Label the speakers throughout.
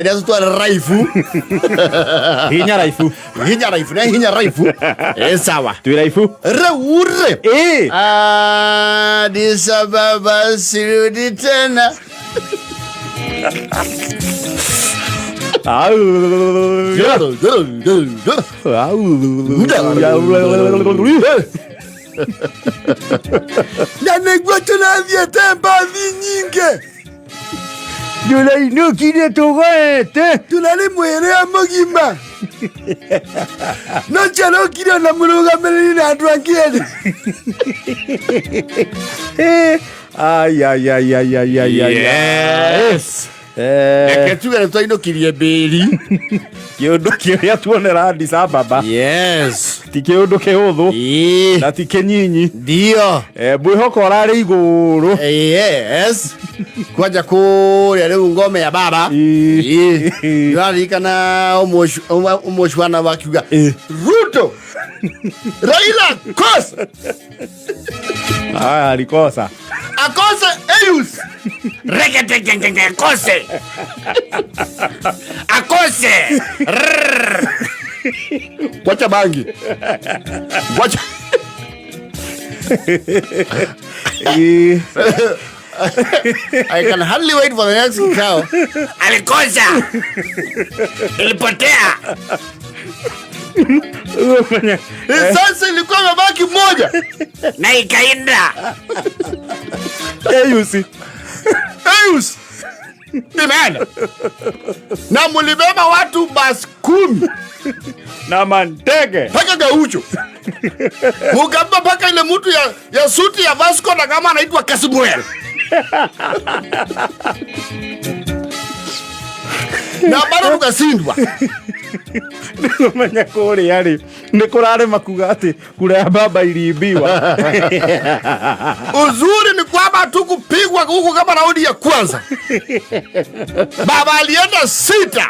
Speaker 1: Ria raifu.
Speaker 2: Hinya raifu.
Speaker 1: Hinya raifu na hinya raifu. Sawa.
Speaker 2: Twi raifu.
Speaker 1: Rĩu rĩ.
Speaker 2: Ĩĩ.
Speaker 1: Addis Ababa sirudi tena.
Speaker 2: Au.
Speaker 1: Na nĩguo tũrathiĩte mbathi nyingĩ.
Speaker 2: Ndũrainũkire tũgoete.
Speaker 1: Tũrarĩ mwĩrĩa mũgima. No njerũkire na mũrũgamĩrĩri na andũ angĩ erĩ.
Speaker 2: Ai ai ai ai ai ai ai.
Speaker 1: Yes. Reke tuge nĩ twainũkirie mbĩri.
Speaker 2: Kĩũndũ kĩrĩa tuonera Addis Ababa
Speaker 1: Yes.
Speaker 2: ti kĩũndũ kĩhũthũ
Speaker 1: Ĩĩ.
Speaker 2: na ti kĩnyinyi.
Speaker 1: Ndio.
Speaker 2: Mwĩhoko ũrarĩ igũrũ.
Speaker 1: Yes. Kwanja kũrĩa rĩu ngome ya baba.
Speaker 2: Ĩĩ.
Speaker 1: Ĩĩ. Nĩũraririkana ũmũcwana wakiuga
Speaker 2: Ĩĩ.
Speaker 1: Ruto Raila kose
Speaker 2: Aya alikosa.
Speaker 1: Akose Eyus
Speaker 3: Reketekekeke kose. Akose. Rrrr.
Speaker 1: Wacha bangi. Wacha.
Speaker 2: Ĩĩ.
Speaker 1: I can hardly wait for the next cow.
Speaker 3: Alikosa. Ilipotea.
Speaker 1: Sasa ilikuwa imebaki moja.
Speaker 3: Na ikaenda.
Speaker 2: Eyusi.
Speaker 1: Eyus. Imeenda. Na mulibeba watu basi 10.
Speaker 2: Na mandege.
Speaker 1: Paka gaucho. Mukamba paka ile mtu ya suti ya Vasco na kama anaitwa Kasimuel. Na bado tukashindwa.
Speaker 2: Nĩũmenya kũrĩa rĩ, nĩ kũrarĩ makuga atĩ kura ya baba iliibiwa.
Speaker 1: Uzuri ni kwamba hatukupigwa huku kama raundi ya kwanza. Baba alienda 6.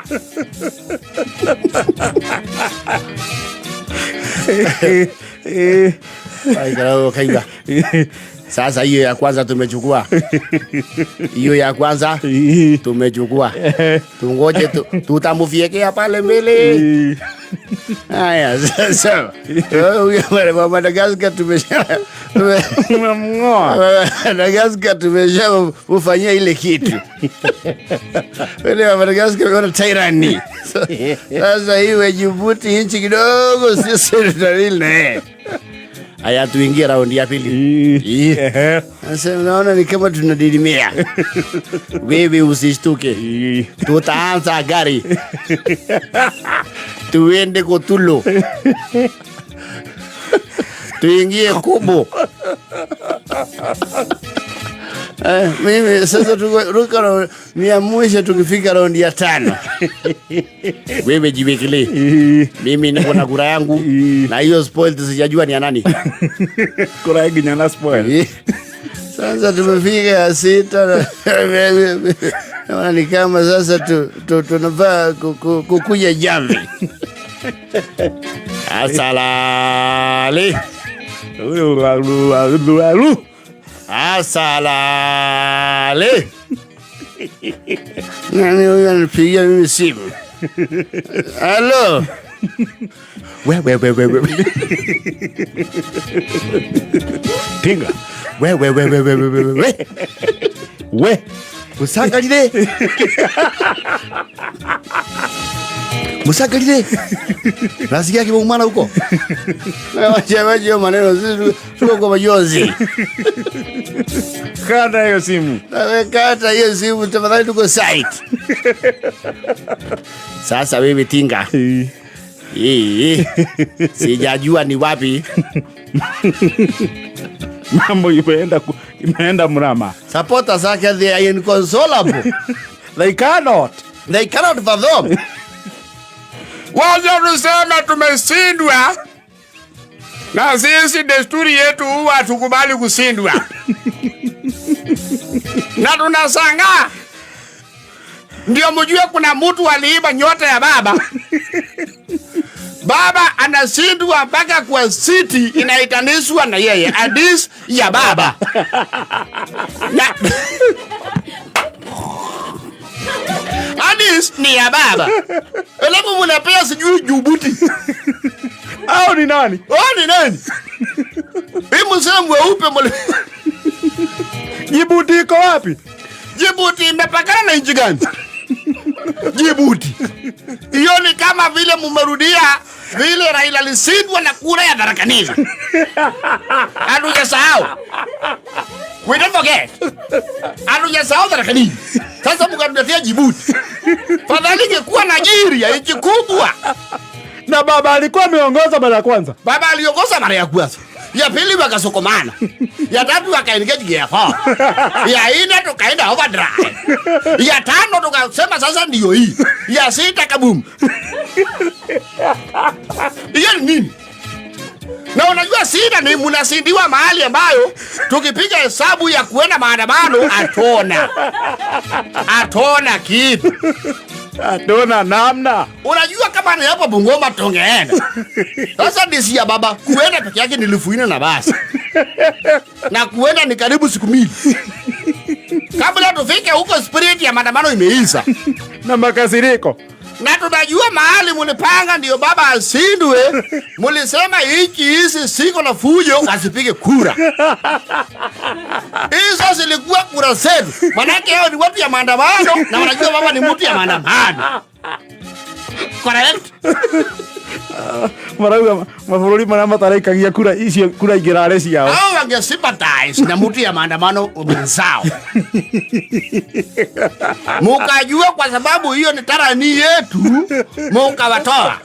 Speaker 1: Ai, karao kaiga. Sasa hiyo ya kwanza tumechukua. Hiyo ya kwanza tumechukua. Tungoje tutamfiekea pale mbele. Haya, sasa. Huyo wa Madagascar tumesha
Speaker 2: Tumemng'oa.
Speaker 1: Madagascar tumesha ufanyia ile kitu. Wale wa Madagascar wana tyranny. Sasa hiyo Djibouti nchi kidogo sisi tutalili na yeye. Haya, tuingie raundi ya pili.
Speaker 2: Ii.
Speaker 1: Sasa unaona ni kama tunadidimia. Wewe usishtuke. Tutaanza gari. Tuende Kotulo. Tuingie Kubo. Mimi sasa tuko na mia mwisho tukifika raundi ya 5. Wewe jiwekelee. Mimi niko na kura yangu. Na hiyo spoil sijajua ni ya nani.
Speaker 2: Kura yangu ni ya spoil.
Speaker 1: Sasa tumefika ya 6. Naona ni kama sasa tunafaa kukuja jamvi. Asalale. Asalale. Nani huyu anipigia mimi simu? Halo. We, we, we, we, we.
Speaker 2: Tinga.
Speaker 1: We, we, we, we, we, we, we, we.
Speaker 2: We.
Speaker 1: Musangalire. Musangalire. Nasikia kimeumana huko. Wacha wacha maneno sisi tuko kwa majonzi.
Speaker 2: Kata hiyo simu.
Speaker 1: Kata hiyo simu tafadhali, tuko site. Sasa wewe Tinga.
Speaker 2: Ii.
Speaker 1: Sijajua ni wapi.
Speaker 2: Mambo imeenda mrama.
Speaker 1: Supporters zake they are inconsolable.
Speaker 2: They cannot.
Speaker 1: They cannot fathom.
Speaker 3: Wacha tuseme tumeshindwa. Na sisi desturi yetu huwa hatukubali kushindwa. Na tunashangaa. Ndio mjue kuna mtu aliiba nyota ya baba. Baba anashindwa mpaka kwa city inaitanishwa na yeye. Addis ya baba. Na
Speaker 1: Addis ni ya baba. Alafu mnapea sijui Djibouti.
Speaker 2: Au ni nani?
Speaker 1: Oh, ni nani? Hii mzee mweupe mle.
Speaker 2: Djibouti iko wapi?
Speaker 1: Djibouti imepakana na nchi gani? Djibouti. Hiyo ni kama vile mumerudia vile Raila alishindwa na kura ya Tharaka Nithi. Hatujasahau. We don't forget. Hatujasahau Tharaka Nithi. Sasa mkatuletea Djibouti. Fadhali ingekuwa Nigeria, nchi kubwa.
Speaker 2: Na baba alikuwa ameongoza mara ya kwanza.
Speaker 1: Baba aliongoza mara ya kwanza. Ya pili wakasokomana. Ya tatu wakaengage gear 4. Ya nne tukaenda overdrive. Ya tano tukasema sasa ndio hii. Ya sita kaboom. Hiyo ni nini? Na unajua sida ni mnasindiwa mahali ambayo tukipiga hesabu ya kuenda maandamano atona. Atona kitu.
Speaker 2: Atona namna.
Speaker 1: Unajua kama ni hapo Bungoma tungeenda. Sasa disi ya baba kuenda peke yake ni 4,000 na basi. Na kuenda ni karibu siku 2. Kabla tufike huko spirit ya maandamano imeisha.
Speaker 2: Na makasiriko.
Speaker 1: Na tunajua mahali mulipanga ndio baba asindwe. Mulisema hiki hizi siko na fujo asipige kura. Hizo zilikuwa kura zetu. Manake hao ni watu ya maandamano na wanajua baba ni mtu ya maandamano. Correct?
Speaker 2: Marauga mabũrũri marĩa mataraikagia kura icio kura ingĩrarĩ ciao.
Speaker 1: Hao wange sympathize na mtu ya maandamano mwenzao. Mukajua kwa sababu hiyo ni tarani yetu, mukawatoa.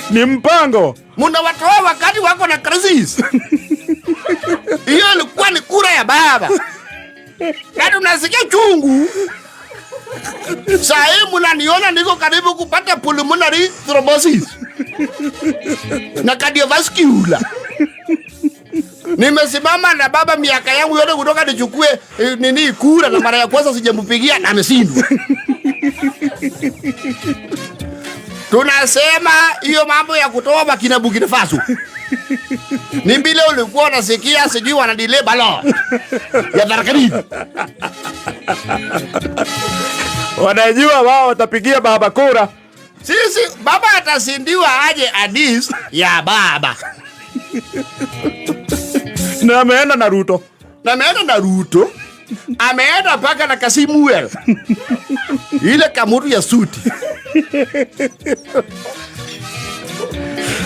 Speaker 2: Ni mpango.
Speaker 1: Munawatoa wakati wako na crisis. Hiyo ilikuwa ni kura ya baba. Na tunasikia chungu. Saa hii mnaniona niko karibu kupata pulmonary thrombosis na cardiovascular. Nimesimama na baba miaka yangu yote kutoka nichukue nini kura, na mara ya kwanza sijampigia na ameshindwa. Tunasema hiyo mambo ya kutoa Burkina Burkina Faso. Ni mbile ulikuwa unasikia sijui wana delay ballot ya Tharaka Nithi.
Speaker 2: Wanajua wao watapigia baba kura.
Speaker 1: Sisi baba atasindiwa aje Addis ya baba.
Speaker 2: Na ameenda na Ruto.
Speaker 1: Na ameenda na Ruto. Ameenda mpaka na Kasimuel. Ile kamutu ya suti.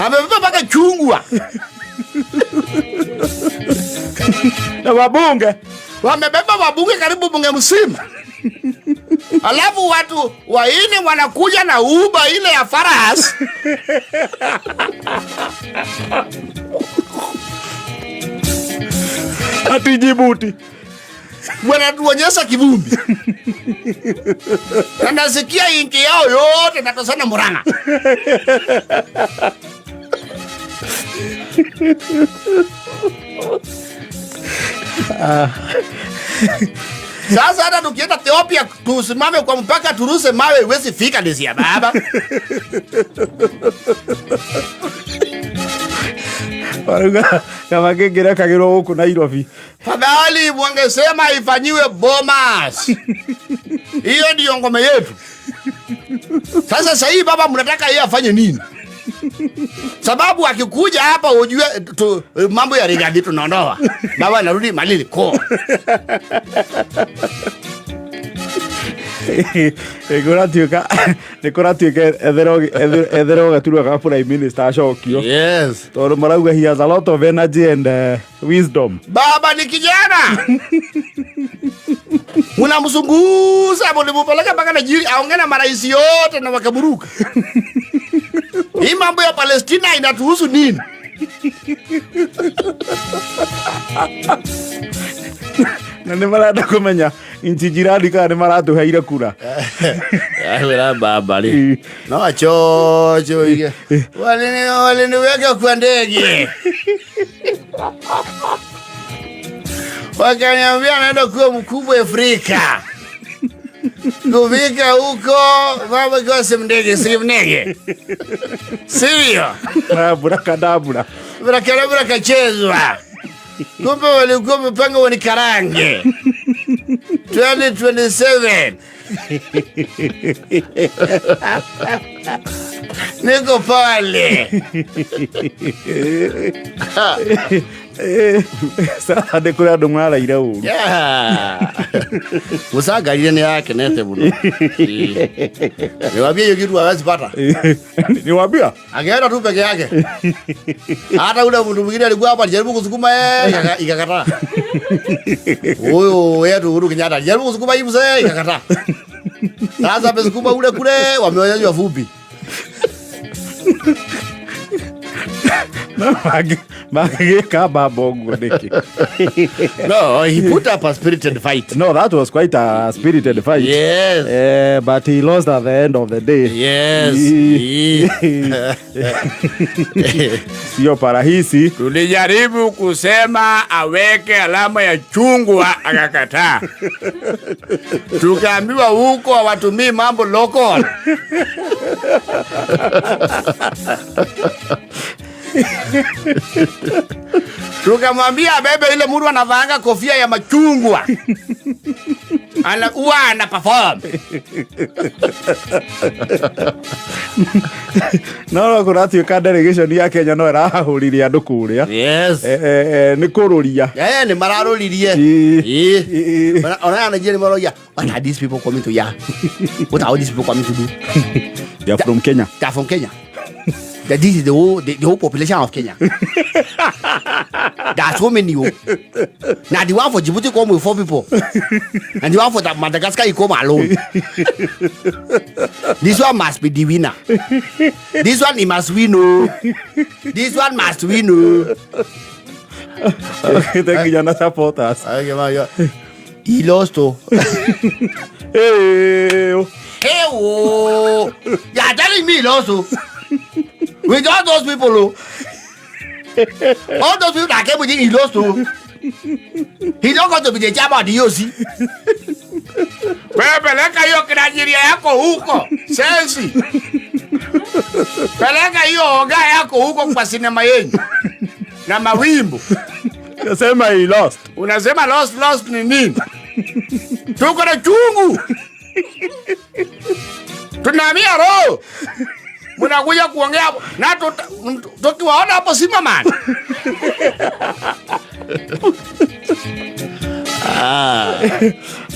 Speaker 1: Amebeba mpaka chungwa.
Speaker 2: Na wabunge.
Speaker 1: Wamebeba wabunge karibu bunge mzima. Alafu watu waine wanakuja na Uber ile ya faras.
Speaker 2: Ati Djibouti.
Speaker 1: Wanatuonyesha kivumbi. Na nasikia inki yao yote natosana Murang'a. Sasa hata tukienda Ethiopia tusimame kwa mpaka turuse mawe iwezi fika ndezi ya baba.
Speaker 2: Waruga kama kengere kagirwo guku Nairobi.
Speaker 1: Fadhali wangesema ifanyiwe Bomas. Hiyo ndio ngome yetu. Sasa sasa hii baba mnataka yeye afanye nini? Sababu akikuja hapa ujue tu, mambo ya Rigathi tunaondoa. Baba anarudi Malili ko.
Speaker 2: Nĩkũratuĩka etherwo gaturwa ga prime minister acokio.
Speaker 1: Yes.
Speaker 2: Tondũ marauga he has a lot of energy and wisdom.
Speaker 1: Baba ni kijana. Mnamzunguza, mlimpeleka mpaka Nigeria, aongee na marais yote na wakaburuka. Hii mambo ya Palestina inatuhusu nini?
Speaker 2: Na nĩ marenda kũmenya nchi jirani kana nĩ maratũheire kura.
Speaker 1: Ahwĩra baba rĩ. No achocho ige. Waliniweka kwa ndege. Wakaniambia naenda kuwa mkubwa Afrika. Kufika huko baba kwa si mndege, si mndege. Sivyo?
Speaker 2: Burakadabura.
Speaker 1: Burakadabura kachezwa. Kumbe walikuwa wamepanga wanikarange. 2027. Niko pale.
Speaker 2: Sasa nĩ kũrĩ andũ maraire ũru.
Speaker 1: Yeah. Musangarire nĩ akenete mũno. Niwaambie hiyo kitu hawezi pata.
Speaker 2: Niwaambia?
Speaker 1: Angeenda tu peke yake. Hata ule mtu mwingine alikuwa hapa alijaribu kusukuma yeye ikakataa. Huyo wetu Uhuru Kenyatta alijaribu kusukuma hii mzee ikakataa. Sasa amesukuma ule kule wameonyeshwa fupi.
Speaker 2: No, mangĩgĩka mbamba ũguo nĩkĩ?
Speaker 1: No, he put up a spirited fight.
Speaker 2: No, that was quite a spirited fight.
Speaker 1: Yes.
Speaker 2: But he lost at the end of the day.
Speaker 1: Yes.
Speaker 2: Sio parahisi.
Speaker 3: Tulijaribu kusema aweke alama ya chungwa akakataa.
Speaker 1: Tukaambiwa huko hawatumii mambo local. Tukamwambia abebe ile mtu anavaanga kofia ya machungwa. Ana huwa ana perform.
Speaker 2: No, no, kũratuĩka delegation ya Kenya no ĩrahũrire andũ kũrĩa.
Speaker 1: Yes.
Speaker 2: Nĩ kũrũria.
Speaker 1: Nĩ mararũririe. Ona Nigeria maroria, what are these people coming to here? What are all these people coming to do?
Speaker 2: They are from Kenya.
Speaker 1: They are from Kenya. That this is the whole population of Kenya. There are so many. Now the one for Djibouti come with 4 people, and the one for Madagascar he come alone. This one must be the winner. This one he must win. Oh. This one must win. Oh.
Speaker 2: Okay, thank you, Jana supporters.
Speaker 1: He lost. Oh.
Speaker 2: Hey, oh.
Speaker 1: Hey, oh. You are telling me he lost. Oh. With all those people, oh. All those people that came with him, he lost. Oh. He don't got to be the chairman of the EOC.
Speaker 3: Wewe peleka hiyo Nigeria yako huko, sensi. Peleka hiyo oga yako huko kwa sinema yenu. Na mawimbo.
Speaker 2: Unasema he lost.
Speaker 3: Unasema lost, lost ni nini? Tuko na chungu. Tunahamia roho. Mnakuja kuongea hapo. Na tukiwaona hapo simama.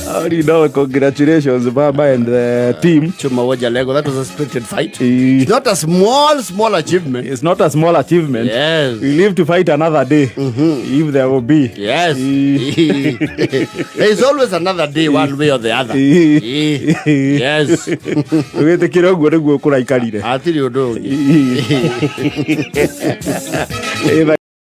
Speaker 2: Already know, congratulations, Baba and the team.
Speaker 1: Chuma Waja Lego, that was a spirited fight. It's not a small achievement.
Speaker 2: It's not a small achievement.
Speaker 1: Yes.
Speaker 2: We live to fight another day. If there will be.
Speaker 1: Yes. There is always another day, one way or the other. Yes.
Speaker 2: Wĩtĩkĩre ũguo nĩguo kũraikarire.
Speaker 1: Hatirĩ ũndũ ũngĩ.